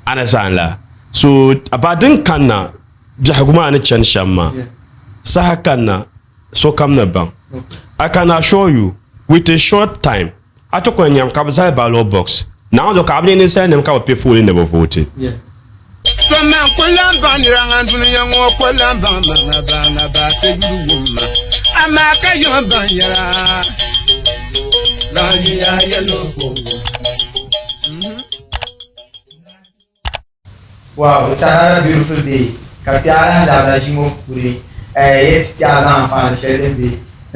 Understand la? So about din kanna biɛhigu maa ni chani shɛm maa saha kanna sokam ni baŋ. I can assure you with a short time a ti kuli nyam ka bɛ zali ballot box Naawuni zuɣu ka a bi nya ninsalinim ka bɛ pe fooli ni bɛ vooti. To man ku lan baŋ nira ŋan dunia ŋɔ ku lan baŋ ma ŋa ba ŋa ba ti yuli wum ma, amaa ka yiŋ baŋ yɛla lan yiya yɛl o ka o wum. Wow, it's another beautiful day ka ti a lahi labina ʒii ŋɔ puuni eh, yɛ ti ti a zaŋ anfaani shɛli din be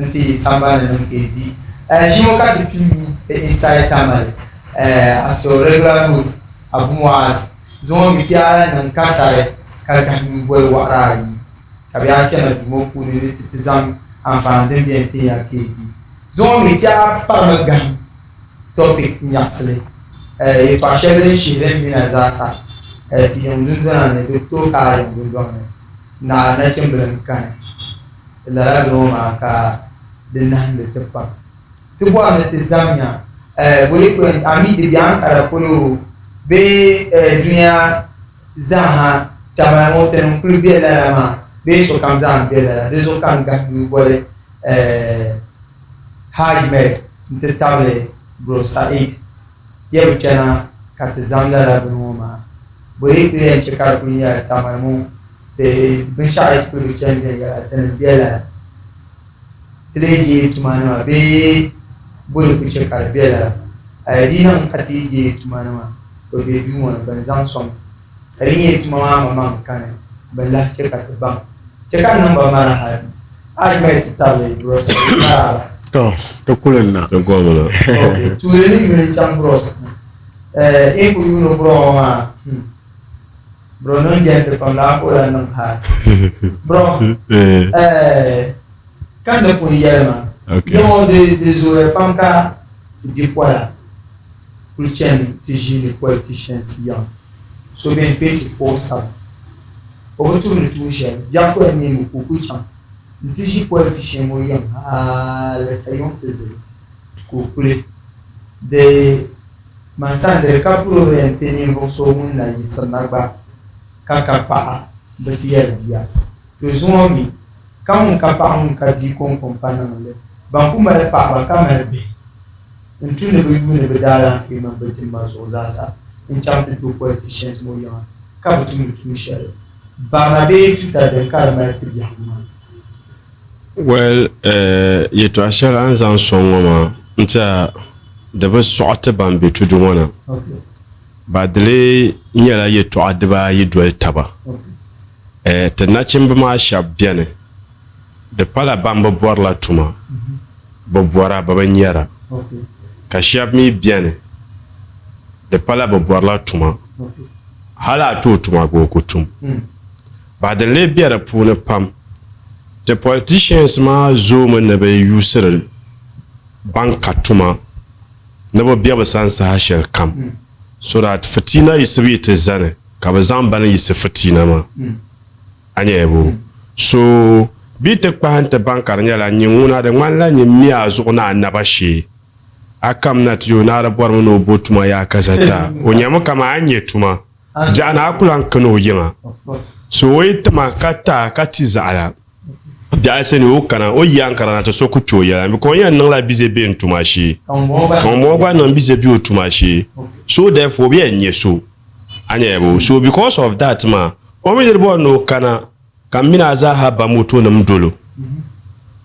n-ti sambani ni niŋ ka yi di. Eh, ʒii ŋɔ ka ti pili the Inside Tamale eh, as your regular host Abu Muaz. Zuŋɔ mi ti a lahi niŋ ka tari ka gahi nyingoli waɣira ayi ka bɛ a kpɛna duu ŋɔ puuni ni ti ti zaŋ anfaani din be n-tin ya ka yi di. Zuŋɔ mi ti a parimi gahim topic nyaɣisili yɛtɔɣ shɛli din shihiri m mina zaasa ti yiŋ dundɔna ni di tooi ka a yiŋ dundɔŋ ni naɣ nachimbila n-kani lala bini ŋɔ maa ka di nahindi ti pam. Ti bɔri ni ti zamya boli a mi di be Ankara polo bee dunia zaaha tamali ŋɔ ti ni kuli be lala maa bee sokam zaa m-be lala di zuɣu ka n gahi nuu boli Hajmed nti tabili Bro Saeed ya bi kpɛna ka ti zam lala bini ŋɔ maa. Bɔ yi kuli yɛn che ka di kuli nyɛla tamali ŋɔ ti binshɛɣu yi ti kuli bi chani viɛnyɛla ti ni be lala ti lee deei tumanima bee bɔ yi kuli che ka di be lala. Ayi di niŋ ka ti yi deei tumanima bɛ be duu ŋɔ ni bɛn zaŋ sɔŋ ka di nyɛ tuma maa maŋmaŋ kani bɛn lahi che ka ti baŋ. Che ka n niŋ ba maraha Ahmed ti tabili Bros maraha. To, ti kuli n na. Ti gom na. Ok, tuuli ni yuli n-chaŋ Bros ni. Eh, in ku yuuni bro ŋɔ maa, hmm. Bro niŋ jɛnti pam laa ka o lahi niŋ high. Bro, eh, ka n ni pun yɛli ma, Okay. ya ŋɔ di, di zooya pam ka ti bipola kuli chani ti ʒiini politicians yiŋa. So beni 24/7 o bi tumdi tuun shɛli, biɛɣu ku yɛn neemi ka o ku chaŋ nti ʒi politician ŋɔ yiŋ hali ka yuŋ ti zibi ka o kuli. Di man sani di ka problem ti ninvuɣ so ŋun na yiɣisirina gba ka ka paɣa bi ti yɛli bia. To zuŋɔ mi ka ŋun ka paɣa ŋun ka bia kɔŋko m-pa niŋ li. Ban ku mali paɣaba ka mali bihi n-tu ni bɛ yuuni bɛ daalaafee mini bɛ dimma zuɣu zaasa n-chaŋ ti do politicians ŋɔ yiŋa ka bi tumdi tuun shɛli. Barina bee chuuta din ka di mali ti biɛhigu maa. Well, eh, yɛtɔɣa shɛli a ni zaŋ sɔŋ ŋɔ maa, n tiɛha di bi sɔɣi ti ban be tudu ŋɔ na. Ba di lee nyɛla yɛtɔɣa dibaayi doli taba. Eh, ti nachimba maa shɛba beni, di pala ban bi bɔrila tuma, bɛ bɔra bɛ bi nyara. Ka shɛba mi beni, di pala bɛ bɔrila tuma, hali a ti o tuma gba o ku tum. Ba din lee be di puuni pam, ti politicians maa zoomi ni bɛ yuusiri ban ka tuma ni bɛ be bɛ sani saha shɛli kam so that fitiina yiɣisibu yi ti zani ka bɛ zaŋ ba ni yiɣisi fitiina maa. A nyaya boo? So bɛ yi ti kpahi nti baŋ ka di nyɛla nyin ŋuna di ŋmanila nyin mi a zuɣu ni a naba shee. A kamina ti o ni a di bɔrimi ni o bo tuma yaa ka za ti a. O nyami kaman a ni nya tuma biɛɣu ni a ku lan kani o yiŋa. So o yi tima ka ti a ka ti zaɣila biɛɣu ni o kana o yi Ankara na ti so ku kpe o yɛla because o yɛn niŋla bize be n tuma shee ka ŋunbɔŋɔ gba niŋ bize be o tuma shee. So therefore o bi yɛn nya so. A nyaya boo? So because of that maa o mi ni di bɔri ni o kana ka m mini a zaaha ba motonim dol o.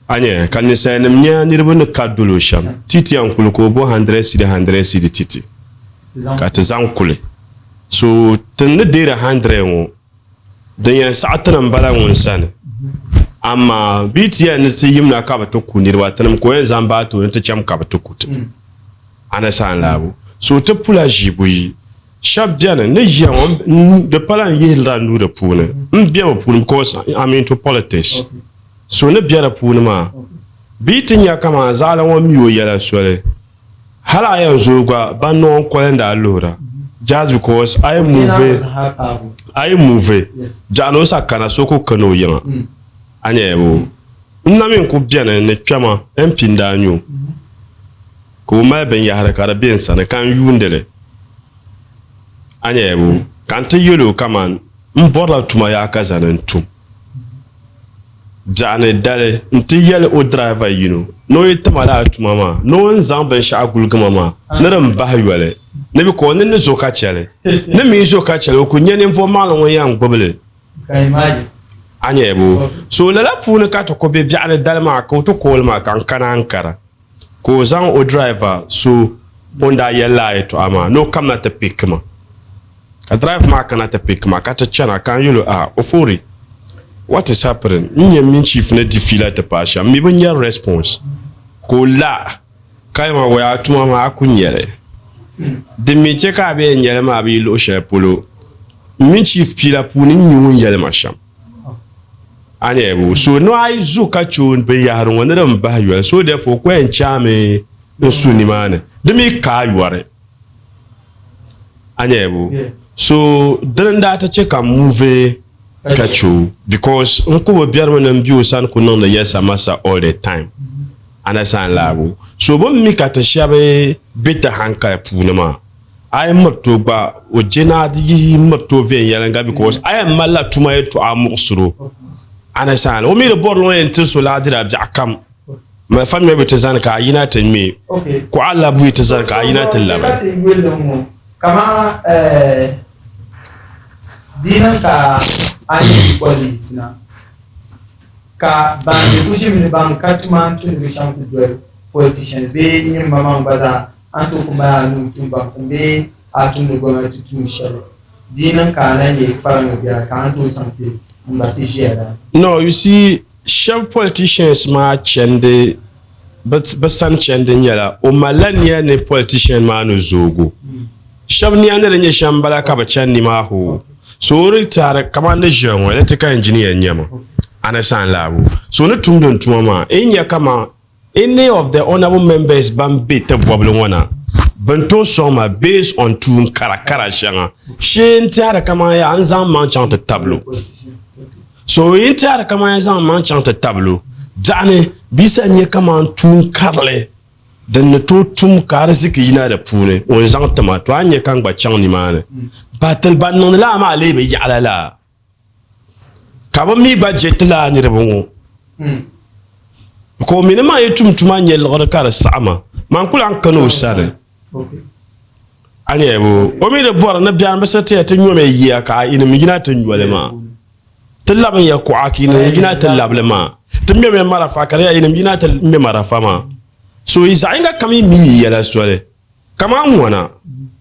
A nyaya? Ka ninsalinim nya niriba ni ka dol o shɛm, ti ti yɛn kuli ka o bo hundred cedi hundred cedi ti ti ka ti zaŋ kuli. So ti ni deeri hundred ŋɔ din yɛn saɣi tinim bala ŋun sani. Amaa bɛ yi ti yɛli ni ti yimna ka bɛ ti ku niriba, tinim ka o yɛn zaŋ bahi tooni ti cham ka bɛ ti ku ti. Anasaan laabu. So ti pula ʒii buyi. Shɛba beni ni ʒiya ŋɔ di pala n yihirila nuu di puuni n be bi puuni because I'm into politics. So ni be di puuni maa bɛ yi ti nya kaman zaɣila ŋɔ mi o yɛla soli hali a yɛn zooi gba ban niŋ o n-kolindi a luhira just because a yi move a yi move biɛɣuni o sa kana so ku kani o yiŋa a nyaya boo n na mi n-ku beni ni kpɛma MP n-daa nyɛ o. Ka o mali binyahari ka di be n sani ka n yuundi li. A nyaya boo? Ka n ti yɛl o kaman m bɔrila tuma yaa ka zani n-tum. Biɛɣuni dali n ti yɛli o driver yino ni o yi ti ma lala tuma maa ni o ni zaŋ binshɛɣu guligi ma maa ni di n bahi yoli ni bɛ ka o ni ni zo ka chɛli ni mi zo ka chɛli o ku nya ninvuɣ maŋli ŋun yɛn gbubi li. A nya bo? So lala puuni ka ti ku be biɛɣuni dali maa ka o ti call ma ka n kana Ankara ka o zaŋ o driver so o ni daa yɛli lala yɛtɔɣa maa ni o kamina ti pick ma. Ka driver maa kana ti pick ma ka ti chana ka n yɛl o ah Ofori what is happening? N nya m mini chief ni di fiila ti paai shɛm m mi bi nyari response ka o la ka yɛli ma well a tuma maa a ku nya li. Din mi chɛ ka a bi yɛn nya li maa bi yi luɣ shɛli polo m mini chief fiila puuni n mi o ni yɛli ma shɛm. A nya bo? So ni a yi zo ka chɛ o binyahari ŋɔ ni din bahi yoli so therefore o ku yɛn chaami n su nimaani di mi ka a yɔri. A nya bo? So dini n daa ti chɛ ka m move ka chɛ o because n ku bi bɛrimi ni m be o sani ku niŋdi yɛsa masa all the time. Understand laabu? So bɛ mi ka ti shɛba be ti hankali puuni maa a yi miriti o gba o je ni a yi miriti o viɛnyɛliŋga because a yɛn malila tuma yɛltɔɣa muɣisiri o. Understand? O mi di bɔrila o yɛn tiri so laadira biɛɣu kam. Malifa ŋmɛbu ti zani ka a yina ti ŋme, kuɣa labu yi ti zani ka a yina ti labi. Ka ti yuli ŋɔ kaman di niŋ ka a yi college na ka ban be ku ʒimi ni ban ka tuma n-tu ni bɛ chaŋ ti doli politicians bee nyini maŋmaŋ gba zaa a ni tooi ku mali a nuu tum baŋsim bee a tumdi gomnati tuun shɛli di niŋ ka a na nyɛ fariŋ biɛla ka a ni tooi chaŋ ti n gba ti ʒiya daa. No, you see, shɛba politicians maa chandi, bɛ sani chandi nyɛla o malila nia ni politician maa ni zoogu. Shɛba nia ni di nyɛ shɛm m-bala ka bɛ chani nimaa hoo. So o di tɛhiri kamani ni ʒiya ŋɔ, electrical engineer n-nyɛ ma, understand laabu. So o ni tumdi n tuma maa, n nya kaman Any of the honourable members ban be ti bɔbili ŋɔ na, bɛ ni tooi sɔŋ ma based on tuun kara kara shɛŋa. Shee n tɛhiri kaman yaa n zaŋ maŋ chaŋ ti tabili o. So yi tɛhiri kaman ya zaŋ maŋ chaŋ ti tabili o, biɛɣuni bɛ yi sa nya kaman tuun karili din ni tooi tum ka ariziki yina di puuni, o ni zaŋ ti ma, to a ni nya ka n gba chaŋ nimaani. But ban niŋdi lala maa lee bi yaɣi lala. Ka bɛ mi gba je ti lala niriba ŋɔ. Ka o mi ni man yi tum tuma n-nyɛ liɣiri ka di saɣi ma, man ku lan kani o sani. A nya bo? O mi di bɔri ni biɛhimbisa ti ya ti nyomi yiya ka a yinim yina ti nyo li maa. Ti labim ya kuɣa ka yinim yina ti labi li maa. Ti ŋmɛmiya marafa ka di ya yinim yina ti ŋmɛ marafa maa. So yi zaɣ yiŋga kam yi mi yi yɛla soli. Kaman ŋɔna,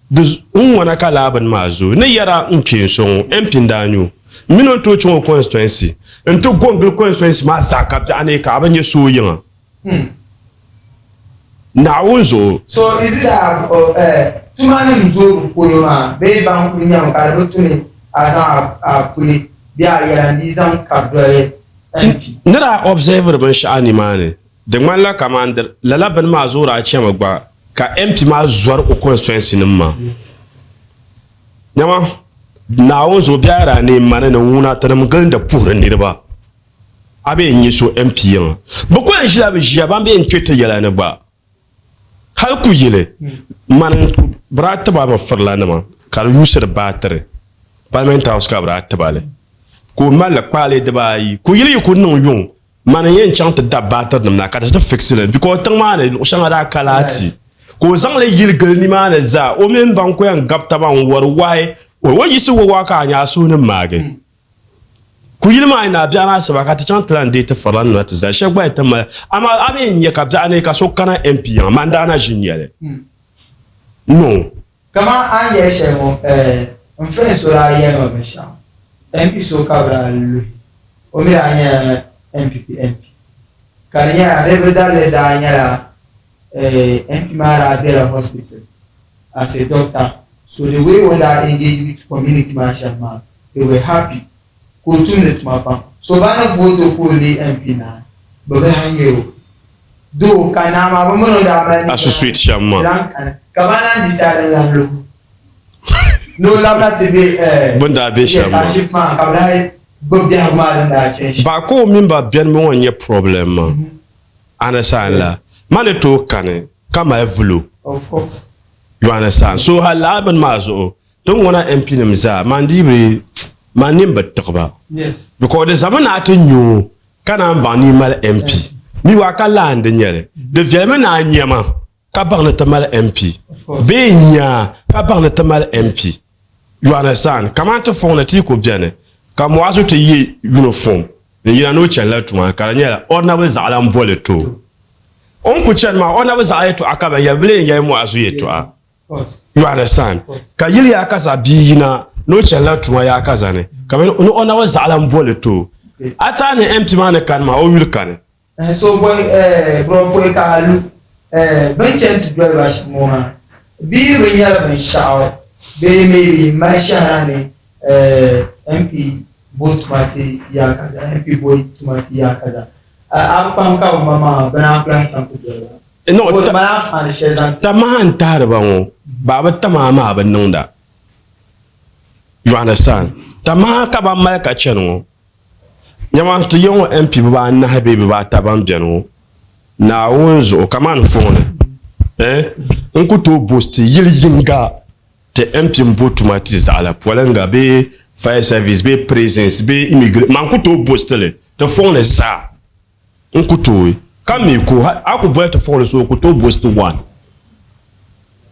di n ŋɔna ka laa bini maa zooi ni yɛra n kpeen so ŋɔ, MP n-daa nyɛ o. M mini o n-tooi chaŋ o constituency nti go n-gili constituency maa zaa ka biɛɣu neei ka a bi nya so o yiŋa. Naawuni zuɣu. So is it that tuma nim zoobu polo maa bee ban kuli nyɛmi ka di bi tu ni a zaŋ a puli bee a yɛla n-dii zaŋ kabi doli MP? Ni daa observe binshɛɣu nimaani Di ŋmanila kaman di lala bini maa zuɣu daa chɛmi gba ka MP maa zɔri o constituency nim maa. Nyama, Naawuni zuɣu bɛ a daa neei mani ni ŋuna tinim gilindi puhiri niriba. A bee n-nyɛ so MP yiŋa. Bɛ ku yɛn ʒila bɛ ʒiya ban bee n-kpe ti yɛla ni gba. Hali ku yili, mani bɛ daa ti ba mi firilanima ka di yuusiri baatiri. Parliament House ka bɛ daa ti ba li. Ka o mali li kpaale dibaayi. Ku yili yi ku niŋ yuŋ, Mani n-yɛn chaŋ ti da baatirinim na ka ti ti fiksi li because tiŋ maa ni luɣ shɛŋa daa ka laati ka o zaŋ li yili gili nimaani zaa. O mini ban ku yɛn gabi taba n-wari wahi. O yiɣisi wa waa ka a nya a suhu ni maagi. Kuyili maa ni na biɛɣuni asiba ka ti chaŋ ti lan deei ti firilanim na ti zali. Shɛba gba yi ti mali. Amaa a mi yɛn nya ka biɛɣuni ka so kana MP yiŋa, mani daa na ʒi n-nya li. No. Kaman a ni yɛli shɛli ŋɔ, eh, n friend so daa yɛli ma binshɛɣu. MP so ka bɛ daa luhi, o mi daa nyɛla NPP MP. Ka di nyɛla di bi daliri daa nyɛla, eh, MP maa daa bela hospital as a doctor. So the way o ni daa engage with community maa shɛm maa, they were happy ka o tumdi tuma pam. So ban ni vote o ka o leei MP naai, bɛ bi lahi nya o. Doo ka naa maa bɛ mini o daa mali A su sweet shɛm maa. Lan kani ka ban lan decide n lan luhi ni o labina ti be eh, Bɛ ni daa be shɛm yes, maa. ashibiti maa ka bɛ lahi gbubi biɛhigu maa din daa chani shɛm. Ba ka o mini ba beni mi ŋɔ n-nyɛ problem maa. Understand la? Ma ni tooi kani ka mali vulo. Of course. You understand? So hali lala bini maa zuɣu. Ti ŋuna MP nim zaa man dii bi man nini bi tiɣi ba because di zami ni a ti nya o ka naan baŋ ni yi mali MP mi waa ka lahi di nyɛli di viɛlimi ni a nya ma ka baŋ ni ti mali MP bee n nya a ka baŋ ni ti mali MP you understand kamani ti fɔŋ ni ti yi ku beni ka Muazu ti ye uniform n yina ni o chanila tuma ka di nyɛla Honourable zaɣila m boli ti o o ni ku chani maa Honourable zaɣila yɛltɔɣa ka bɛ yɛli bɛ lee yɛli Muazu yɛltɔɣa You understand? Ka yili yaa ka za bia yina ni o chanila tuma yaa ka zani ka bɛ ni o na zaɣila m-boli ti o. A ti a ni MP maa ni kani maa o yuli kani. So bɔi eh, bro pɔi ka a lu eh, bɛ ni chani ti doli ba shɛm ŋɔ maa bɛ yi bi nyɛla binshɛɣu bee maybe m-mali shɛhira ni eh, MP bo tuma ti yaa kaza, MP bo tuma ti yaa kaza. A bi kpahim ka bɛ maŋmaŋa bɛ naan ku lahi chaŋ ti doli ba. No, tamaha n tahiri ba ŋɔ baa bi tamaha maa bi niŋda you understand tamaha ka ban mali ka chani ŋɔ nyama ti ya ŋɔ MP bibaanahi bee bibaata ban beni ŋɔ Naawuni zuɣu kamani foŋ ni eh n ku tooi bosti yili yinga ti MP m bo tuma ti zaɣila polinga bee fire service bee prisons bee immigration man ku tooi bosti li ti foŋ ni zaa. N ku tooi ka mi ku a ku boli ti fuɣili so o ku tooi bosti one.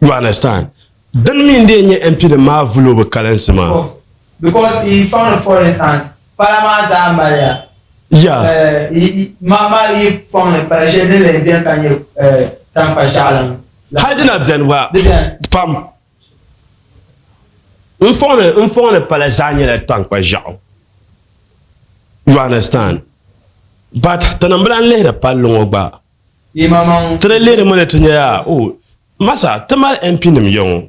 You understand? Dini mi n-dee nyɛ MP nim maa vulo bi kalinsi maa. Of course. Because i found for instance pala maa zaa maliya. Yeah. Eh, ma ma yi foŋ ni pala shɛli din lee beni ka nyɛ eh, tankpa ʒiɛɣu la. Hali di na beni gba. Di beni. Pam. N fɔŋ ni n fɔŋ ni pala zaa nyɛla tankpa ʒiɛɣu. You understand? But tinim bi lan lihiri palli ŋɔ gba. Ti di lihirimi ni ti nya yaa, oh, masa, ti mali MP nim ya ŋɔ.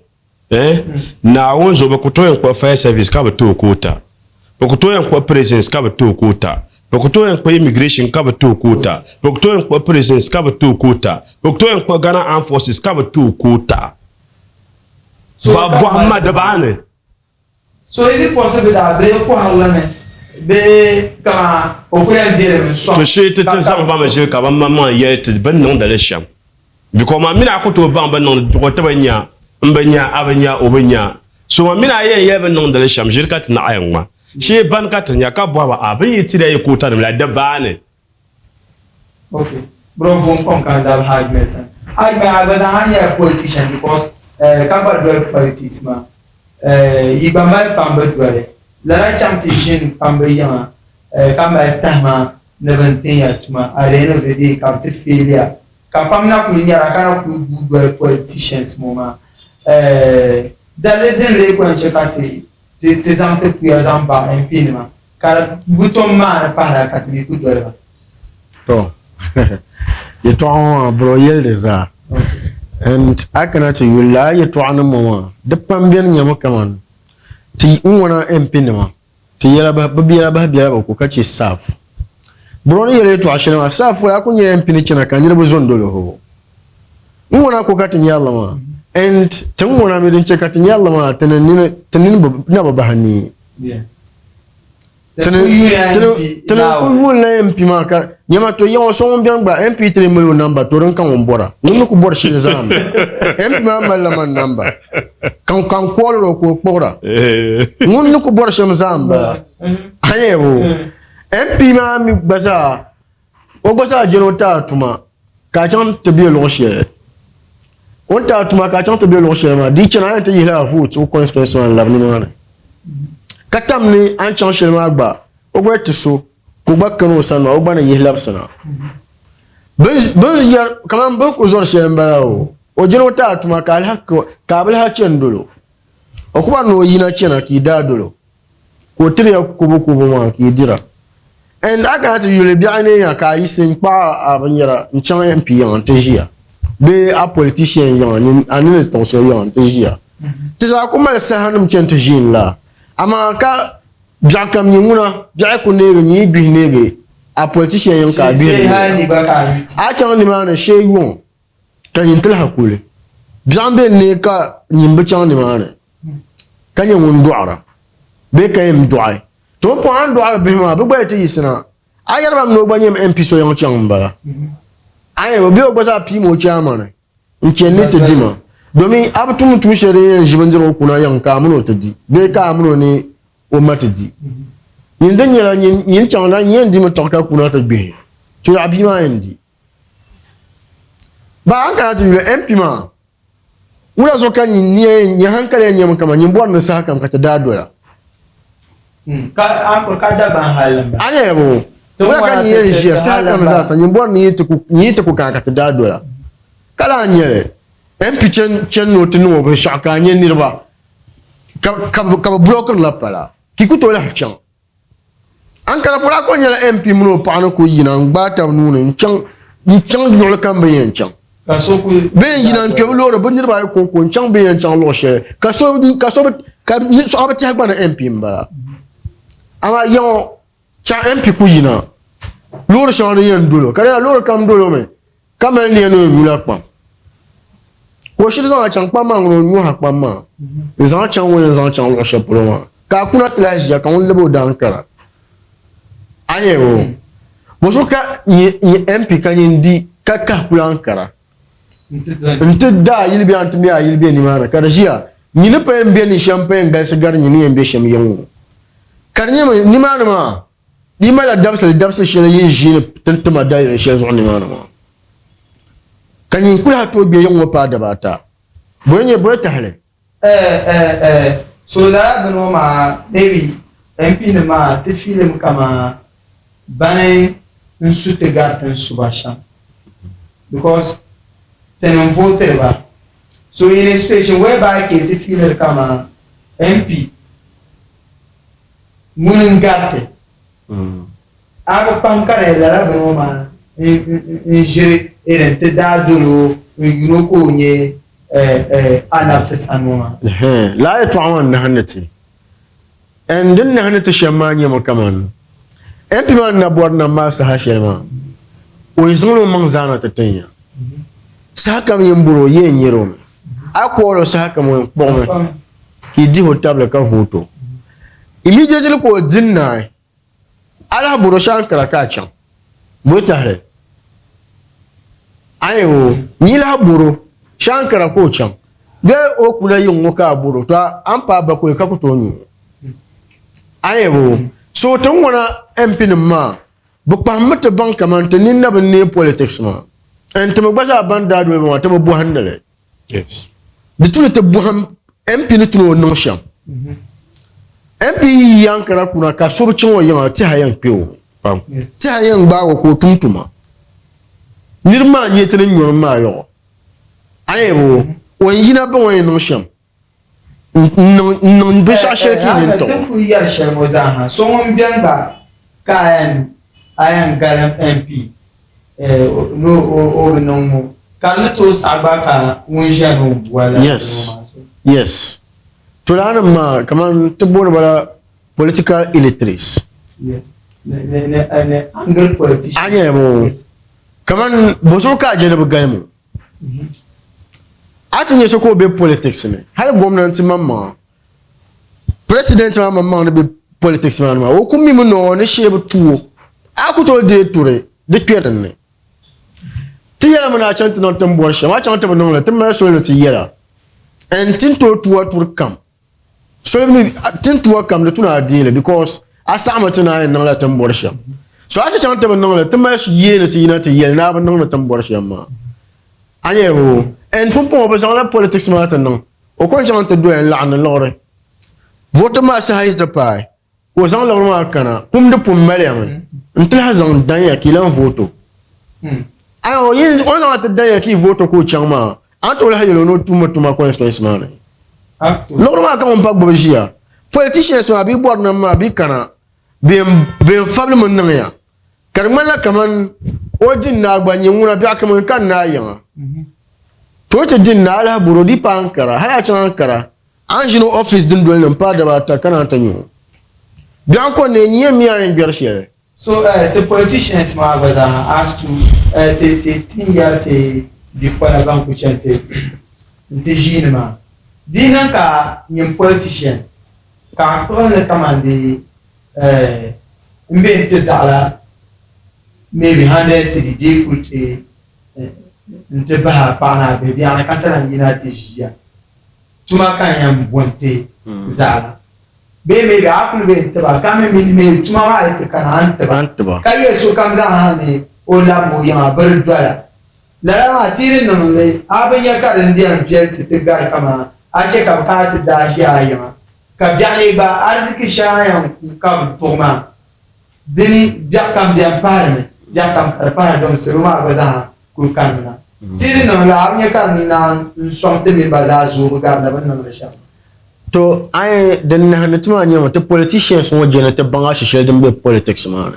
Eh? Naawuni zuɣu bɛ ku tooi yɛn kpuɣi fire service ka bɛ ti o quota. Bɛ ku tooi yɛn kpuɣi prisons ka bɛ ti o quota. Bɛ ku tooi yɛn kpuɣi immigration ka bɛ ti o quota. Bɛ ku tooi yɛn kpuɣi prisons ka bɛ ti o quota. Bɛ ku tooi yɛn kpuɣi Ghana Armed Forces ka bɛ ti o quota. Ba bɔhim ma di baani. So is it possible that bɛ kɔhiri li mi bee kaman o kuli yɛn deeli mi sɔŋ? To shee ti ti zaŋ ba mi ʒili ka bɛ maŋmaŋ yɛli ti bɛ ni niŋdi li shɛm. Because man mini a ku tooi baŋ bɛ ni niŋdi because ti bi nya, m bi nya, a bi nya, o bi nya. So man mini a yɛn yɛli bɛ ni niŋdi li shɛm ʒiri ka ti naɣ yɛn ŋma. Shee bani ka ti nya ka bɔhi ba a bɛ ni yi tiri ya yi kootanim la di baani. Ok bro vom kom ka n labi Hajime sani. Hajime a gba zaa nyɛla politician because eh, ka gba doli politics maa. Eh, yi gba mali kpambi doli. Lala chaŋ ti ʒini kpambi yiŋa eh, ka mali tahima ni bɛ ni tin ya tuma at the end of the day ka bɛ ti fail ya. Ka pam na kuli nyɛra ka na kuli guui doli politicians ŋɔ maa. Eh, daliri din lee ku yɛn che ka ti ti zaŋ ti puya zaŋ baɣi MP nima Ka di bi tom maani pahila ka ti mi ku doli ba. To, yɛtɔɣa ŋɔ maa biri o yɛli di zaa. And a kana ti yuli lala yɛtɔɣa nim ŋɔ maa, di pam beni nyɛmi kaman ti n ŋɔna MP nima, ti yɛla bahi, bɛ yɛla bahi bela bɛ ko ka che SAF. Biri o ni yɛli yɛtɔɣa shɛli maa, SAF wala a ku nya MP ni chana ka niriba zo n-doli o. N ŋɔna ko ka ti nyari li maa. And ti ŋɔna mi din che ka ti nyari li maa, ti nini na bi bahi neei. Tini ku yuunila MP maa ka nyama to yaŋɔ so ŋun bɛni gba MP tini mali o namba to din ka ŋun bɔra ŋun mi ku bɔri shɛli zaa mi MP maa malila man namba ka n kɔɔliri o ka o kpuɣira ŋun ni ku bɔri shɛm zaa n bala a nyɛ bo MP maa mi gba zaa O gba zaa jɛn o taai tuma ka a chaŋ ti be luɣ shɛli. O ni taai tuma ka a chaŋ ti be luɣ shɛli maa, di chana a yɛn ti yihila a vote o constituency maa n-labi nimaani. Ka tam ni a ni chaŋ shɛli maa gba, o gba yi ti so ka o gba kani o sani maa, o gba ni yihi labisina. Bɛ ni yɛri kaman bɛ ni ku zɔri shɛli m-bala o. O jɛn o taai tuma ka a bi lahi chani dol o. O ku bɔri ni o yina chana ka yi daa dol o. Ka o tiri ya kobo kobo maa ka yi dira. And a kana ti yuli biɛɣu ni ya ka a yiɣisi n kpaɣi a binyɛra n chaŋ MP yiŋa n ti ʒiya bee a politician yiŋa a ni ni tiɣi so yiŋa n ti ʒiya. Ti zaa ku mali saha nim chani ti ʒiini la amaa ka biɛɣu kam nyɛ ŋuna biɛɣu ku neegi nyin yi gbihi neegi a politician yiŋ ka a gbihi neegi a chaŋ nimaani shee yuŋ ka nyin ti lahi kuli. Biɛɣu m-be n-neei ka nyin bi chaŋ nimaani ka nyɛ ŋun dɔɣira bee ka yɛn dɔɣi. To m pɔŋ a ni dɔɣiri bihi maa bɛ gba yi ti yiɣisina a yɛri ba mi ni o gba nyɛmi MP so yiŋ chaŋ m-bala. A yɛn bi bee o gba zaa piimi o chaamani n-chani ni ti di ma. Domin a bi tum tuun shɛli din yɛn ʒi bindirigu kuna yiŋ ka a min o ti di bee ka a min o ni o ma ti di. Nyin din nyɛla nyin chaŋ na yɛn dimi tiɣi ka kuna ti gbihi, to yaɣa bia maa yɛn di. Ba a ni kana ti yuli MP maa, wula zuɣu ka nyin nia yɛn nyɛ hankali yɛn nyɛmi kaman nyin bɔri ni saha kam ka ti daa dola? Ka a kuri ka Dagbaŋ hali m-bala. A nyɛla bɔ? Wula ka nyin yɛn ʒiya saha kam zaasa nyin bɔri ni yi ti ku kana ka ti daa dola? Ka lahi nyɛli MP chani ni o ti niŋ o binshɛɣu ka a nya niriba ka bɛ bulɔkirila pala ka yi ku tooi lahi chaŋ. Ankara polo a kuli nyɛla MP mini o paɣa ni kuli yina n-gbaai taba nuu ni n-chaŋ luɣili kam bɛ ni yɛn chaŋ. Bɛ yɛn yina n-kpe bɛ loori bɛ niriba ayi kɔŋko n-chaŋ bɛ ni yɛn chaŋ luɣ shɛli ka so bi tɛhi gba ni MP m-bala. Amaa yaŋɔ chaŋ MP ku yina loori shɛŋa din yɛn dolo ka di nyɛla loori kam dolo mi ka mali nia ni o nyula kpam ka o shiri zaŋ a chaŋ kpam maa ŋuni o nyuha kpam maa n zaŋ a chaŋ o yɛn zaŋ chaŋ luɣu shɛli polo maa ka a kuna ti lahi ʒiya ka ŋun lebi o daankara a nyɛ o bɔzuɣu ka nyɛ MP ka nyin di ka kahi kuli ankara n ti da a yili bee a ti me a yili be nimaani ka di ʒiya nyini pa yɛn be ni shɛm pa yɛn galisi gari nyini yɛn be shɛm yiŋ ŋɔ ka di nyɛmi nimaani maa Di malila dabisili dabisi shɛli yi ni ʒiini tin tima daliri shɛli zuɣu nimaani maa. Ka nyin kuli ha tooi gbe yiŋ ŋɔ paai daba ata. Bɔyi nyɛ bɔyi tahili? Eh eh eh So lala bini ŋɔ maa maybe MP nim maa ti fiilimi kaman bani n su ti gari ti ni su ba shɛm because tini n vootiri ba. So in a situation whereby ka ti fiiliri kaman MP Ŋuni n-gariti a bi kpahim ka di lala bini ŋɔ maa n-ʒiri irin ti daa dol o n-yun o ka o nyɛ anabi ti sani ŋɔ maa. Lala yɛtɔɣa maa n-nahindi ti. And din nahindi ti shɛm maa nyɛmi kaman MP maa ni na bɔri nam maa saha shɛli maa, o yi zaŋla o maŋ zaana ti tin ya. Saha kam yin bɔri o, yi yɛn nyari o mi. A yi call o saha kam o yɛn kpuɣimi. ka yi dihi o tabili ka vooti o. Immediately ka o di n-naai, a lahi bɔri o shɛli Ankara ka a chaŋ. Bɔ tahili? Ayi o, nyi lahi bɔri o shɛli Ankara ka o chaŋ. Bee o kuna yiŋ ŋɔ ka a bɔri o, to a ni paai bakɔi ka ku tooi nya o. Ayi o, so ti ŋɔna MP nim maa, bɛ kpahimmi ti baŋ kaman ti nini na bi neei politics maa. And ti mi gba zaa ban daa doli ba maa, ti bi bɔhindi li. Di tu ni ti bɔhim MP ni tu ni o niŋ shɛm. MP yi yi Ankara kuna ka so bi chaŋ o yiŋa, tɛha yɛn kpe o pam. Tɛha yɛn gbaag o ka o tum tuma. Niriba maa nyɛ ti ni nyɔrim maa yɔɣɔ. A ni bo, o ni yina baŋ o yɛn niŋ shɛm n-niŋ binshɛɣu shɛli ka yi nini tiɣi o. Ti ni kuli yɛri shɛli ŋɔ zaa ha, so ŋun beni gba ka a yɛn galim MP ni o bi niŋ ŋɔ ka di ni tooi saɣi gba ka ŋun ʒiya ni o bua lala Yes, yes. Tulaanima maa kamani ti booni ba la political illiterates. Yes, ni ni ni angry politicians. A nyɛla bɔ kamani bɔzuɣu ka a je ni bi galimi o. A ti nyɛ so ka o be politics ni hali gomnanti maŋmaŋa President maa maŋmaŋ ni be politics maa ni maa o ku mimi noo ni shee bi tu o a ku tooi deei turi di kpe din ni. Ti yɛlimi ni a chaŋ ti niŋ ti ni bɔri shɛm a chaŋ ti bi niŋ li ti mali soli ni ti yɛla and ti ni tooi tu a turi kam soli mi ti ni tu a kam di tu ni a deei li because a saɣimi ti ni a yɛn niŋla ti ni bɔri shɛm so a ti chaŋ ti bi niŋ li ti mali yee ni ti yina ti yɛli ni a bi niŋdi ti ni bɔri shɛm maa a nyɛ bo and pumpɔŋɔ bi zaŋla politics maa ti niŋ O ko n-chaŋ nti doya n-laɣim ni liɣiri. Votibu maa saha yi ti paai, ka o zaŋ liɣiri maa kana, kum di pun mali ya mi, n-ti lahi zaŋ dan ya ka yi lan vooti o. Ayi, o yi o ni zaŋ a ti dan ya ka yi vooti o ka o chaŋ maa, a ni tooi lahi yɛl o ni o tummi tuma constituency maa ni. Liɣiri maa ka ŋun pa gbubi ʒiya. Politicians maa bɛ yi bɔri nam maa, bɛ yi kana, bɛ yɛn fabilimi niŋ ya. Ka di ŋmanila kaman o di n-naai gba nyɛ ŋuna biɛɣu kaman ka n-naai yiŋa. To o ti di n-naai alahi bɔri o di paai Ankara, hali a chaŋ Ankara, a ni ʒini o office dundoli ni m-paai daba ata ka naan ti nya o. Biɛɣu n-ko n-neei nyin yɛn mi a yɛn gbɛri shɛli. So ti politicians maa gba zaa as to ti ti ti ni yɛri ti bipola ban ku chani ti n-ti ʒiini maa di niŋ ka nyin politician ka a kpuɣim li kaman di n be n-ti zaɣila maybe 100 cedi dee kuli ti N-ti bahi a paɣa ni a bihi biɛɣuni ka sa lan yina ti ʒiya. Tuma ka n yɛn bo n-ti zaa la. Bee maybe a kuli be n-ti ba ka mi mi maybe tuma maa yi ti kana a ni ti ba ka yɛli sokam zaa ha ni o labimi o yiŋa biri dola. Lala maa ti yi di niŋ li a bi nya ka din yɛn viɛli ti ti gari kaman a chɛ ka bɛ kana ti daai ʒi a yiŋa ka biɛɣuni gba ariziki shɛli a ni yɛn ku ka bɛ duɣi maa dini biɛɣu kam bɛn pahirimi biɛɣu kam ka di pahiri domi salo maa gba zaa kuli kanimina. Ti yi di niŋ li a bi nya ka di naan n-sɔŋ ti mini ba zaa zoobu gari ni bɛ ni niŋdi shɛm. To ayi din nahindi ti maa nyɛmi ti politicians ŋɔ jɛni ti baŋ ashi shɛli din be politics maa ni.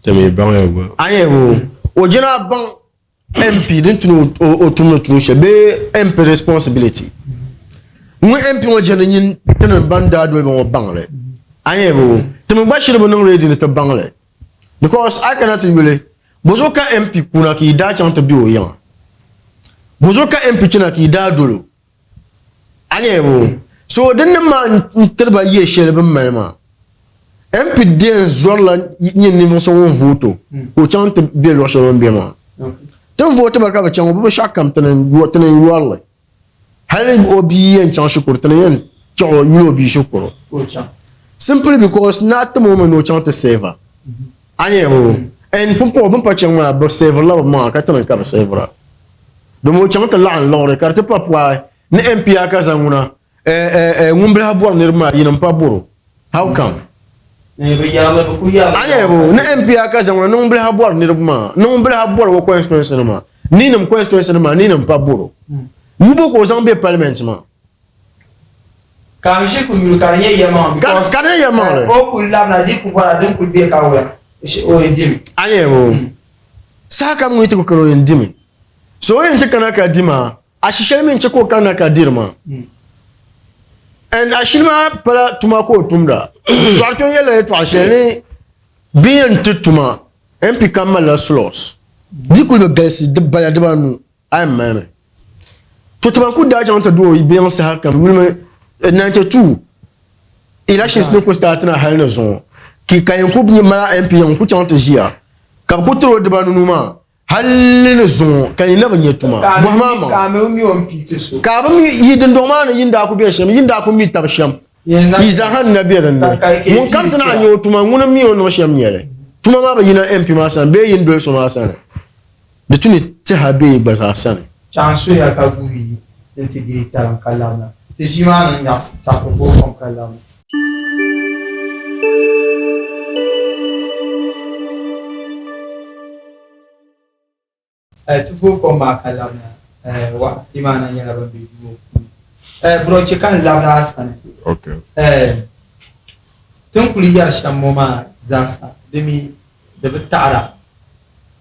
Ti mi baŋya gba. Ayi bo o jɛni a baŋ MP din tu ni o tumdi tuun shɛli bee MP responsibility. Ŋun MP ŋɔ jɛni nyin tinim ban daa doli ba ŋɔ baŋ li. Ayi bo ti mi gba shiri bi niŋ ready ni ti baŋ li because a kana ti yuli bozuɣu ka MP kuna ka yi daa chaŋ ti be o yiŋa. Bozuɣu ka MP chana ka yi daa doli o. A nyɛ bo? So din nim maa n tiri ba yɛ shɛli bɛ ni mali maa. MP den zɔrila nyɛ ninvuɣ so ŋun vooti o ka o chaŋ ti be luɣ shɛli o ni be maa. Ti ni vooti ba ka bɛ chaŋ o bi binshɛɣu kam ti ni yɔri li. Hali o bia yɛn chaŋ shikuru ti ni yɛn chaɣ o yuli o bia shikuru. Simply because naa tim o mi ni o chaŋ ti save a. A nyɛ bo? And pumpɔŋɔ bɛ ni pa chaŋ maa bɛ savirila bɛ maŋa ka ti ni ka bɛ savira. Domi o chaŋ ti laɣim liɣiri ka di ti pa pɔi ni MP a ka zaŋ ŋuna ŋun bilahi bɔri niriba maa yinim pa bɔr o. How come? A nyɛ bo ni MP a ka zaŋ ŋuna ni ŋun bilahi bɔri niriba maa ni ŋun bilahi bɔri o constituency nima ninim constituency nima ninim pa bɔr o. Yubo ka o zaŋ be parliament maa. Ka n ʒi ku yuli ka di nyɛ yɛlimaŋli because Ka di nyɛ yɛlimaŋli. o kuli labina di ku bɔra din kuli be ka wula o yɛn dimi. A nyɛ bo saha kam ŋun yi ti ku kana o yɛn dimi. So o yɛn ti kana ka di maa, ashi shɛli mi n-chɛ ka o kanna ka diri maa. And ashili maa pala tuma ka o tumda. Tɔɣiri kpɛm yɛlila yɛltɔɣa shɛli ni bɛ yɛn ti tuma MP kam malila slots. Di kuli bi galisi di bala dibanu a yɛn malimi. To ti ban kuli daa chaŋ ti du o biɛŋ saha kam yulimi 92 elections ni ku start na hali ni zuŋɔ ka yɛn ku mali MP yɛn ku chaŋ ti ʒiya ka bi ku tiri o dibanu nuu maa hali ni zuŋɔ ka yi na bi nyɛ tuma bɔhi maa maŋ ka bi mi yi dindɔŋ maa ni yin daa ku bɛ shɛm yin daa ku mi tabi shɛm yi zaa n na bɛ dinni ŋun kam ti na nyɛ o tuma ŋuni mi o niŋ shɛm nyɛli tuma maa bi yina MP maa sani bee yin doli so maa sani Di tu ni tɛha be yi gba zaa sani. Chaŋ suhiya ka guui yi nti deei talim ka labina. Ti ʒii maa ni nyaɣisi chaɣitiri vooi kom ka labina. Ti vooi kom maa ka labina, waɣila ti maa na nyɛla ban be duu ŋɔ puuni. Bro, chɛ ka n labina a sani. Ti ni kuli yɛri shɛm ŋɔ maa zaasa di mi di bi taɣira.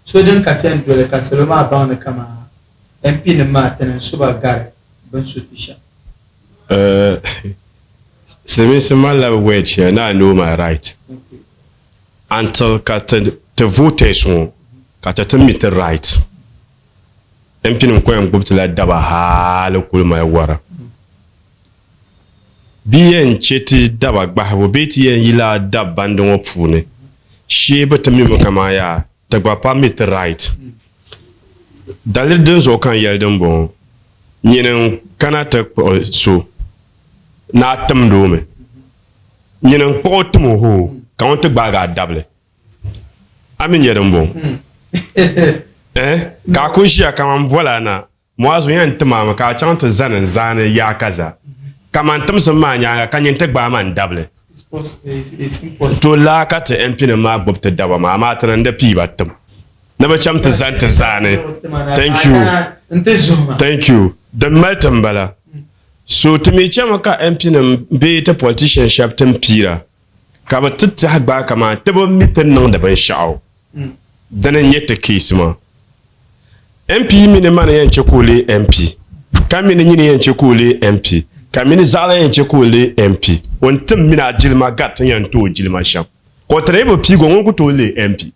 So din ka ti yɛn doli ka salo maa baŋ ni kaman MP nim maa ti ni su ba gari bɛ ni su ti shɛm. Silimiinsi malila bɛ word shɛli ni I know my right until ka ti voters ŋɔ ka ti ti mi ti right. MP nim ko yɛn gbubi ti la daba hali kuli mali wara. Bɛ yɛn chɛ ti daba gbahibu bee ti yɛn yi lala dab bandi ŋɔ puuni shee bɛ ti mimi kaman yaa ti gba pa mi ti right. Daliri din zuɣu ka n yɛli din bɔŋɔ, nyini n-kana ti kpuɣi so ni a timdi o mi, nyini n-kpuɣi o tim o hoo ka ŋun ti gbaagi a dabili. A mi nya din bɔŋɔ? Eh? Ka a kuli ʒiya kaman boli a na Muazu yɛn tim a mi ka a chaŋ ti zani n-zaani yaɣa kaza, kaman timsim maa nyaaŋa ka nyin ti gbaai ma n-dabili. To laa ka ti MP nim maa gbubi ti daba maa, amaa ti ni di pii ba tim ni bɛ cham ti zani ti zaani. Thank you. Thank you. Din mali ti m-bala. So ti mi chami ka MP nim bee ti politician shɛba ti ni piira ka bɛ ti tɛhi gbaai kaman ti bi mi ti ni niŋdi binshɛɣu. Dini n-nyɛ ti case maa. MP mini mani yɛn chɛ ka o leei MP, ka mini nyini yɛn chɛ ka o leei MP, ka mini zaɣila yɛn chɛ ka o leei MP. O ni tim mini a jilima gari ti ni yɛn ti o jilima shɛm. Ka o tiri yi bi piigi o, ŋun ku tooi leei MP.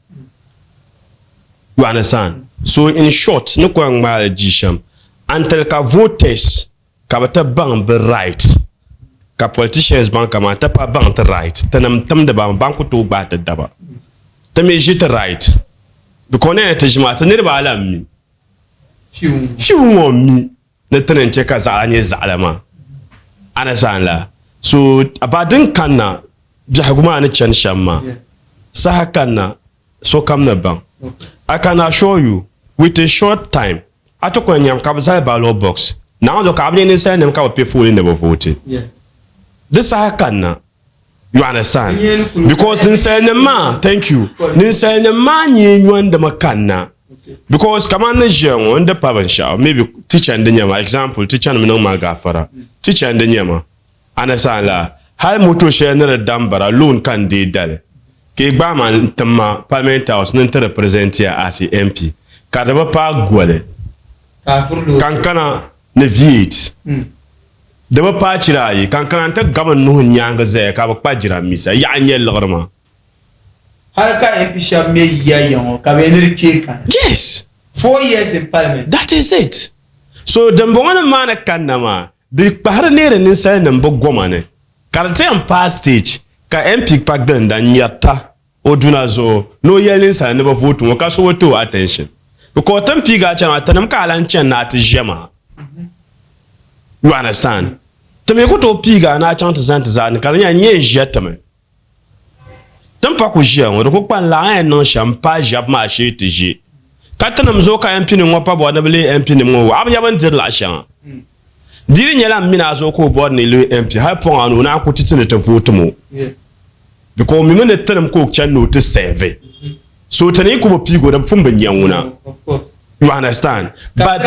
You understand? So in short, ni ku yɛn ŋmaai li jii shɛm, until ka voters ka bɛ ti baŋ bɛ right ka politicians baŋ kaman ti pa baŋ ti right tinim timdi ba mi ban ku tooi gbaai ti daba ti mi ʒi ti right because ni ti ʒi maa ti niriba ala m-mi. Few ŋɔ mi ni ti ni n-chɛ ka zaɣila nyɛ zaɣila maa. Understand la? So, ba din kanna biɛhigu maa ni chani shɛm maa, saha kanna sokam ni baŋ. I can assure you, with a short time, a ti kuli nyam ka bɛ zali ballot box Naawuni zuɣu ka a bi nya ninsalinim ka bɛ pe fooli ni bɛ vooti. Di saha kanna. You understand? Because ninsalinim maa, thank you, ninsalinim maa nyee nyɔndimi kanna. Because kaman ni ʒiya ŋɔ, n di pa binshɛɣu, maybe ti chandi nyɛma, example, ti chanimi niŋ ma gaafara, ti chandi nyɛma. Understand la? Hali moto shɛli ni di dam bara, loan ka n deei dali. Ka yi gbaai ma n-tim ma Parliament House ni n ti represent ya as a MP, ka di bi paai goli ka n kana ni V8. Di bi paai chira ayi ka n kana nti gabi n nuhi n nyaangi zaya ka bɛ kpa jiranbiisa. Yaɣa n-nyɛ liɣiri maa. Hali ka MP shɛba me yiya ya ŋɔ ka bɛ ni di kpee kani. Yes. 4 years in parliament. That is it. So dimbɔŋɔnim maa ni kanna maa, di kpahiri neeri ninsalinim bɛ goma ni ka di ti yɛn paai stage ka MP kpa gilinda n-ŋmɛri ta o duna zuɣu ni o yɛli ninsal ni bɛ vooti ŋɔ ka so bi ti o attention because ti ni piigi a chani maa tinim ka a lan chani ni a ti ʒe maa. You understand? Ti mi ku tooi piigi a ni a chaŋ ti zani ti zaa ni ka di nyɛla n yɛn ʒiya timi. Ti ni pa ku ʒiya ŋɔ di ku kpanila a ni yɛn niŋ shɛm m-paai ʒɛbu maa shee ti ʒe. Ka tinim zooi ka MP nim ŋɔ pa bɔri ni bɛ leei MP nim ŋɔ a bi nya bɛ ni diri laɣ shɛŋa. Di di nyɛla m mini a zuɣu ka o bɔri ni leei MP hali pɔŋ a ni o naan ku ti ti ni ti vooti mo. Because o mimi ni tinim ka o chani ni o ti serve. So ti ni yi ku bi piigi o di pun bi nya ŋuna. You understand? But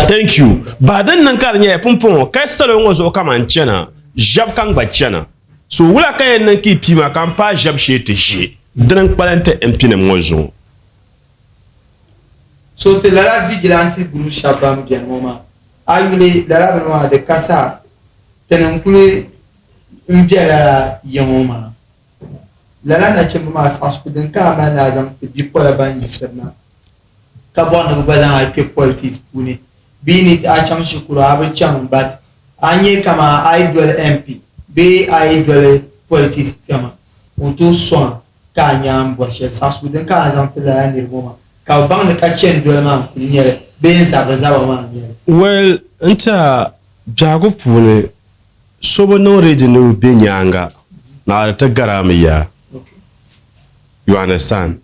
thank you. But din niŋ ka di nyɛla pumpɔŋɔ ka salo ŋɔ zuɣu kaman chana ʒɛbu ka n gba chana. So wula ka yɛn niŋ ka yi pii ma ka m paai ʒɛbu shee ti ʒe? Dini n-kpalim ti MP nim ŋɔ zuɣu. So ti lala vigilante group shɛba ban beni ŋɔ maa, a yuli lala bini maa di ka saha tini n-kuli m-be lala ya ŋɔ maa. Lala nachimba maa saɣisigu din ka a mali ni a zaŋ ti bipola ban yiɣisiri na ka bɔri ni bɛ gba zaŋ a kpe politics puuni bee ni a chaŋ shikuru a bi chaŋ but a nya kaman a yi doli MP bee a yi doli politics kpɛma ka o tooi sɔŋ a ka a nya a ni bɔri shɛli. Saɣisigu din ka a zaŋ ti lala niriba ŋɔ maa ka bɛ baŋ ni ka chani doli maa n-kuli nyɛ li bee n-zabiri zaba maa n-nyɛ li. Well, n tiɛha biɛhigu puuni so bi niŋ ready ni o be nyaaŋa naɣ di ti gari a mi yaa. You understand?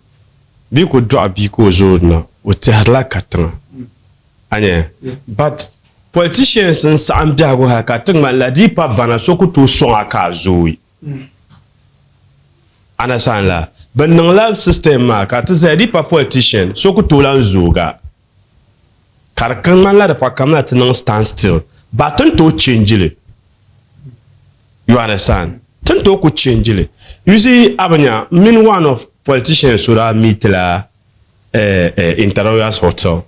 Bɛ yi kuli dɔɣi bia ka o zoori na, o tɛhirila katiŋa. A nya? But politicians n-saɣim biɛhigu hali ka di ti ŋmanila di yi pa bana so ku tooi sɔŋ a ka a zooi. Understand la? Bɛ niŋla system maa ka di ti zaya di yi pa politician so ku tooi lan zoogi a. Ka di ŋmanila di pa kamina ti niŋ stand still but ti ni tooi change li. You understand? Ti ni tooi ku change li. You see, a bi nya, m mini one of politicians so daa meet la eh, eh, Interroyals Hotel.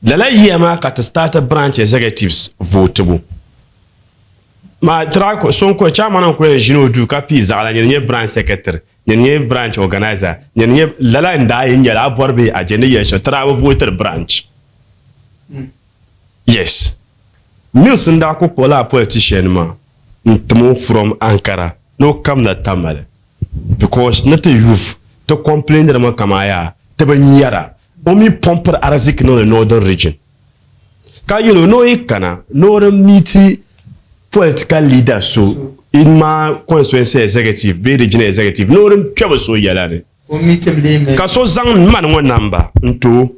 Lala year maa ka ti start branch executives votibu. Ma tira so n-kuli, chairman n-kuli yɛn ʒini o duu ka pii zaɣila nyini nyɛ branch secretary. Nyini nyɛ branch organizer, nyini nyɛ lala n daa yɛn nyɛla a bɔri bee a je ni yɛli shɛli ti daa bi vootiri branch. Yes. Mills n daa ku kpuɣi lala politician maa n tim o from Ankara ni o kamina Tamale because ni ti youth ti complainiri mi kaman yaa ti bi nyara o mi pumpiri ariziki niŋdi Northern region. Ka yɛl o ni o yi kana ni o di meeti political leader so in maa constituency executive bee regional executive ni o di kpɛ bi so yɛla ni. Ka so zaŋ mani ŋɔ namba n-ti o.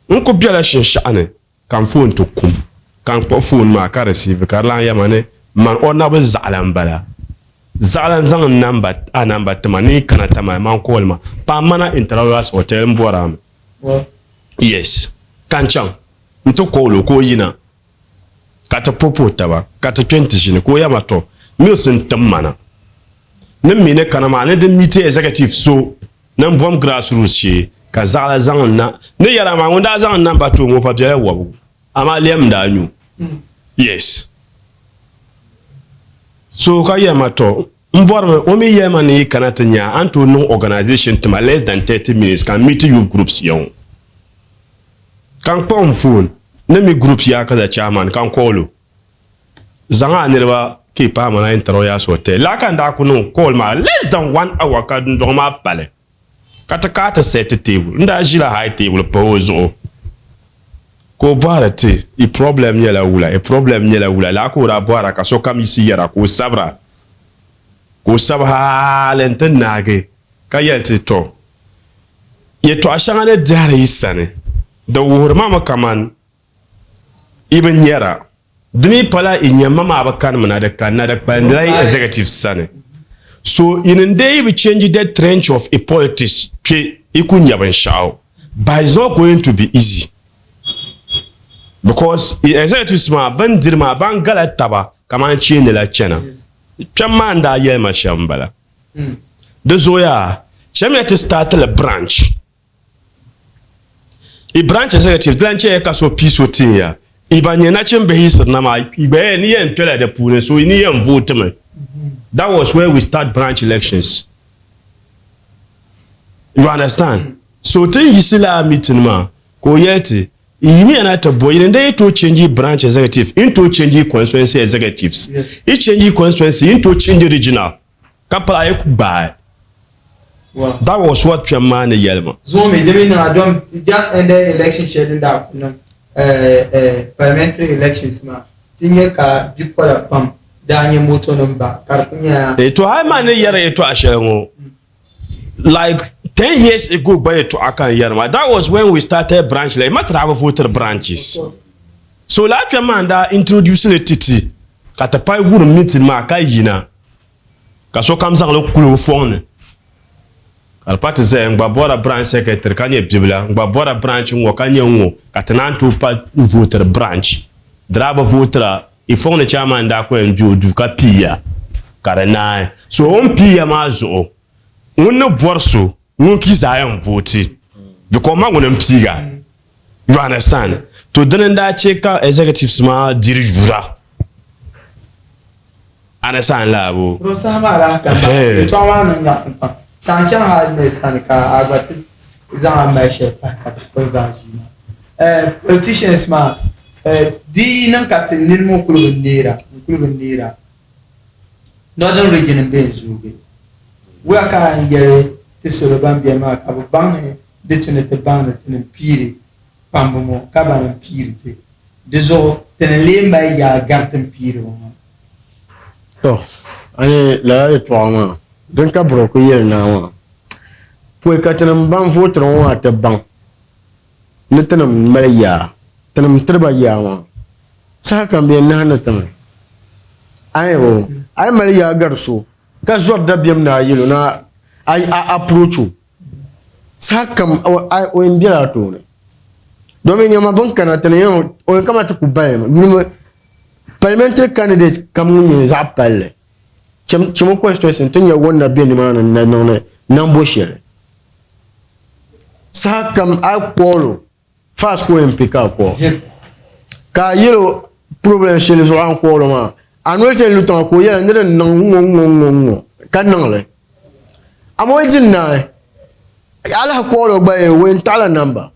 N ku bela shinshɛɣu ni ka n foon ti kum ka n kpuɣi foon maa ka receive ka di lan yɛli ma ni man o na bi zaɣila m-bala. Zaɣila n-zaŋ n namba a namba ti ma ni yi kana Tamale man call ma paai mana Interroyals Hotel m-bɔri a mi. Yes. Ka n chaŋ n-ti call o ka o yina ka ti popo taba ka ti kpe nti ʒini ka o yɛli ma tɔ Mills n-tim ma na ni m mi ni kana maa ni di meet executive so ni m bom grassroots shee ka zaɣila zaŋ n na ni yɛli amaa ŋun daa zaŋ n namba ti o ŋɔ pa bela wɔbigu amaa lɛm n daa nyu yes so ka yɛli ma tɔ M bɔrimi o mi yɛli ma ni yi kana ti nya a ni tooi niŋ organisation tima less than 30 minutes ka m meet youth groups ya ŋɔ. Ka n kpuɣi n phone ni mi groups yaa kaza chairman ka n call o. Zaŋ a niriba ka yi paai ma na Inter Royals Hotel. Lala ka n daa ku niŋ call maa less than one hour ka dundɔŋ maa pali. Ka ti kana ti set table. N daa ʒila high table pahi o zuɣu ka o bɔhiri ti, I problem nyɛla wula? I problem nyɛla wula? Lala ka o daa bɔhira ka sokam yiɣisi yɛra ka o sabira. Ka o sabi hali nti naagi ka yɛli ti, Tɔ! Yɛtɔɣ shɛŋa ni dɛhiri yi sani, di wuhiri ma mi kaman yi bi nyara. Di mi pala yi nya ma maa bi kanimi na, di kanna, di kpalindila yi executives sani. So yi ni dee yi bi change the trench of a politics kpe, yi ku nya binshɛɣu. But it's not going to be easy because yi executives maa bɛn diri maa ban gala taba kaman cheeni la chana. Kpɛm maa n daa yɛli ma shɛm m-bala. Di zooya, chamiya ti start li branch. I branch executive di lan chɛya ka so pii so tin ya. I ban nyɛ nachimbihi yiɣisiri na maa, i gba yɛn ni yɛn kpɛla di puuni, so yi ni yɛn vote mi. That was where we start branch elections. You understand? So ti ni yiɣisi lala meeting maa ka o yɛli ti, yimiya na ti bo yini n-dee yi tooi change branch executive, yi ni tooi change constituency executives, yi change constituency, yi ni tooi change regional. Ka pala yi ku gbaai. That was what kpɛm maa ni yɛli ma. Zuŋɔ mi di mi niŋ a dom just ended election shɛli din daa ku niŋ parliamentary elections maa ti nya ka bipola pam daa nyɛ moto nim ba ka di ku nyɛla. Eh to hali maa ni yɛri yɛtɔɣa shɛli ŋɔ like 10 years ago gba yɛtɔɣa ka n yɛri maa that was when we started branch like ma ti daa bi votiri branches so lala kpɛm maa n daa introduce li ti ti ka ti paai wurim meeting maa ka yina. Ka sokam zaŋ li kuli o fɔŋ ni, ka di pa ti zaya, n gba bɔra branch secretary ka nyɛ bibila, n gba bɔra branch ŋ-ŋɔ ka nyɛ ŋ-ŋɔ, ka ti naan tooi pa n-vootiri branch. Di daa bi vootira, i fɔŋ ni chairman daa ku yɛn be o duu ka piiya ka di naai. So o ni piiya maa zuɣu, ŋun ni bɔri so ŋun ki zaa yɛn vooti because ma ŋuni m-piiga. You understand? To dini n-daa che ka executives maa diri yura. Understand laabu? Bro saha maa lahi ka ba yɛltɔɣa maa niŋ nyaɣisim pam ka n chaŋ hali ni sani ka a gba ti zaŋ a mali shɛli pahi ka ti kuli baai ʒii maa. Politicians maa di yi niŋ ka ti nini ŋɔ kuli bi neera n kuli bi neera Northern region m be n zoogi wula ka a yɛn yɛli ti salo ban beni maa ka bɛ baŋ ni di tu ni ti baŋ ni ti ni piiri kpambi ŋɔ ka bani m piiri ti di zuɣu ti ni lee mali yaa gari ti ni piiri ba maa. Tɔ! A ni lala yɛtɔɣa maa din ka bɔrɔ ku yɛli naa maa, pɔi ka tinim ban vootiri ŋɔ maa ti baŋ ni tinim mali yaa, tinim tiri ba yaa maa, saha kam bɛ yɛn nahindi ti mi. A ni bɔ, a yi mali yaa gari so ka zɔri dabiɛm ni a yɛl o ni a approach o, saha kam o yɛn bela a tooni. Domin nyama bɛn kana ti ni yɛn o yɛn kama ti ku balim yulimi parliamentary candidate kam ŋun nyɛ zaɣ palli Chimo constituency n-ti nyɛ ŋun na be nimaani n-na niŋdi nambo shɛli. Saha kam a yi call o fast ka o yɛn pick a call ka a yɛl o problem shɛli zuɣu a ni call o maa a noli ti yɛn lu tiŋa ka o yɛli ni di niŋ ŋ-ŋɔ ŋ-ŋɔ ŋ-ŋɔ ŋ-ŋɔ ka niŋ li. Amaa o yi di naai a lahi call o gba o yɛn taɣila namba.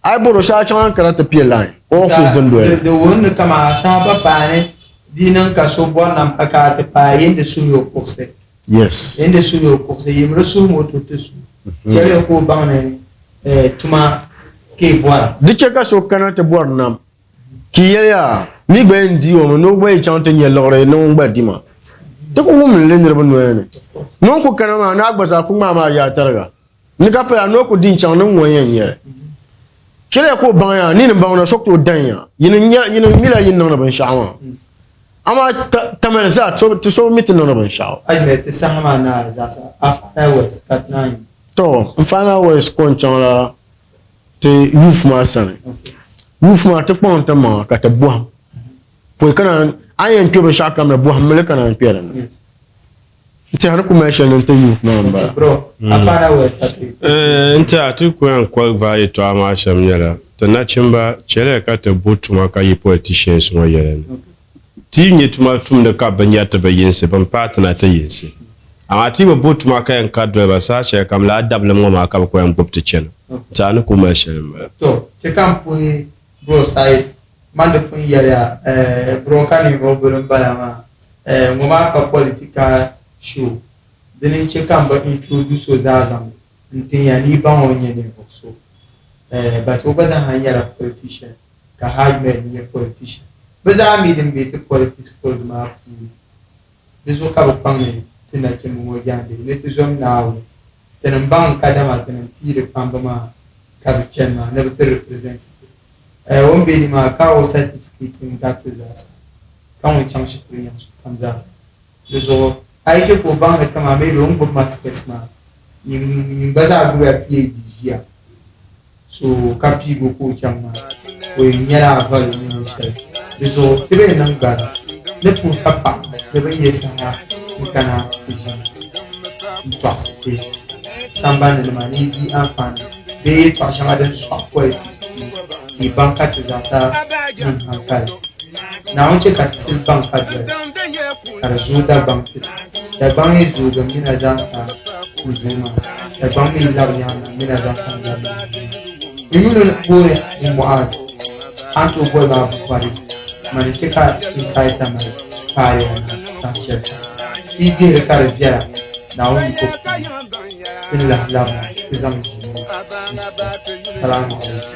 A yi bɔri o shɛli a chaŋ Ankara ti piɛ line o office dundoli ni. Di wuhi ni kaman a saha ba paai ni di yi niŋ ka so bɔri nam pa ka a ti paai yin di suhi o kuɣusi. Yes. Yin di suhi o kuɣusi, yim di suhimi o ti o ti su. Chɛliya ka o baŋ ni tuma ka yi bɔra. Di chɛ ka so kana ti bɔri nam ka yi yɛli yaa mi gba yɛn di o mi ni o gba yi chaŋ ti nya liɣiri ni ŋun gba di ma. Ti ku wumli li niriba noya ni. Ni o ni ku kana maa ni a gba zaa ku ŋmaai maa yaa tariga. Ni ka paya ni o ku di n-chaŋ ni ŋ-ŋɔ yɛn nyɛli. Chɛliya ka o baŋ ya, ni ni baŋ na so ku tooi dan ya. Yinim mila yi ni niŋdi binshɛɣu maa. Amaa Tamale zaa, ti so bi mi ti niŋdi binshɛɣu. A yuli ti saha maa naai zaasa, a final words ka ti naan yi. Tɔ! N final words ko n-chaŋla ti youth maa sani. Youth maa ti kpaŋ ti maŋa ka ti bɔhim pɔi ka naan a ni yɛn kpe binshɛɣu kam ni bɔhimmi li ka naan kpe di ni. N tɛha ni ku mali shɛli ni n-ti youth maa m-bala. N tɛha ti ku yɛn qualify yɛtɔɣa maa shɛm nyɛla, ti nachimba chɛliya ka ti bo tuma ka yi politicians ŋɔ yɛla ni. Ti yi nya tuma tumdi ka bɛ nyari ti bi yinsi, bɛ ni paai ti na ti yinsi. Amaa ti yi bi bo tuma ka yɛn kari doli ba saha shɛli kam, lala dabilim ŋɔ maa ka bɛ ku yɛn gbubi ti chana. N tɛha ni ku mali shɛli m-bala. To, chɛ ka m puhi bro Said, man di pun yɛliya, eh, bro ka ninvuɣ bili m-bala maa. Eh, ŋɔ maa pa political show, dini n-chɛ ka m bi introduce o zaa zaŋ. N tin ya ni yi baŋ o ni nyɛ ninvuɣ so. Eh, but o gba zaa nyɛla politician ka Hajmed nyɛ politician. Bɛ zaa mi din be ti politics foligi maa puuni. Di zuɣu ka bɛ kpaŋdi ti nachimba ŋɔ jaande ni ti zom Naawuni. Tinim baŋ kadama tinim piiri kpamba maa ka bɛ chani maa ni bɛ ti represent ti. Eh, o ni be ni maa ka o certificate n-gariti zaasa ka ŋun chaŋ shikuru nyaŋ sokam zaasa. Di zuɣu a yi chɛ ka o baŋ ni kaman maybe o ni gbubi masters maa, nyin gba zaa gbubila PhD ʒiya. So ka piigi o ka o chaŋ maa, o yɛn nyɛla a value ni nyɛ shɛli. Di zuɣu ti bi yɛn niŋ gbara ni puhi ka paɣiba ni bɛ nya saha n-kana ti ʒini n-tɔɣisi ti sambani ni nima ni yi di anfaani bee yɛtɔɣ shɛŋa din sɔɣi politics puuni ka yi baŋ ka ti zaasa niŋ hankali. Naawuni chɛ ka ti sili baŋ ka doli, ka di zooi Dagbaŋ ti ti. Dagbaŋ yi zoogi m mina zaasa n-zooi maa, Dagbaŋ mi yi labi nyaaŋa m mina zaasa n-labi nyaaŋa maa. N yuli ni booni Abu Mu'az, a ni tooi boli ma Abu Farid, mani n-chɛ ka Inside Tamale paai ya na saha shɛli kam. Ti yi gbihiri ka di viɛla Naawuni yiko puuni, ti ni lahi labina ti zaŋ ʒii ŋɔ n-ti ya. Salamu alaikum.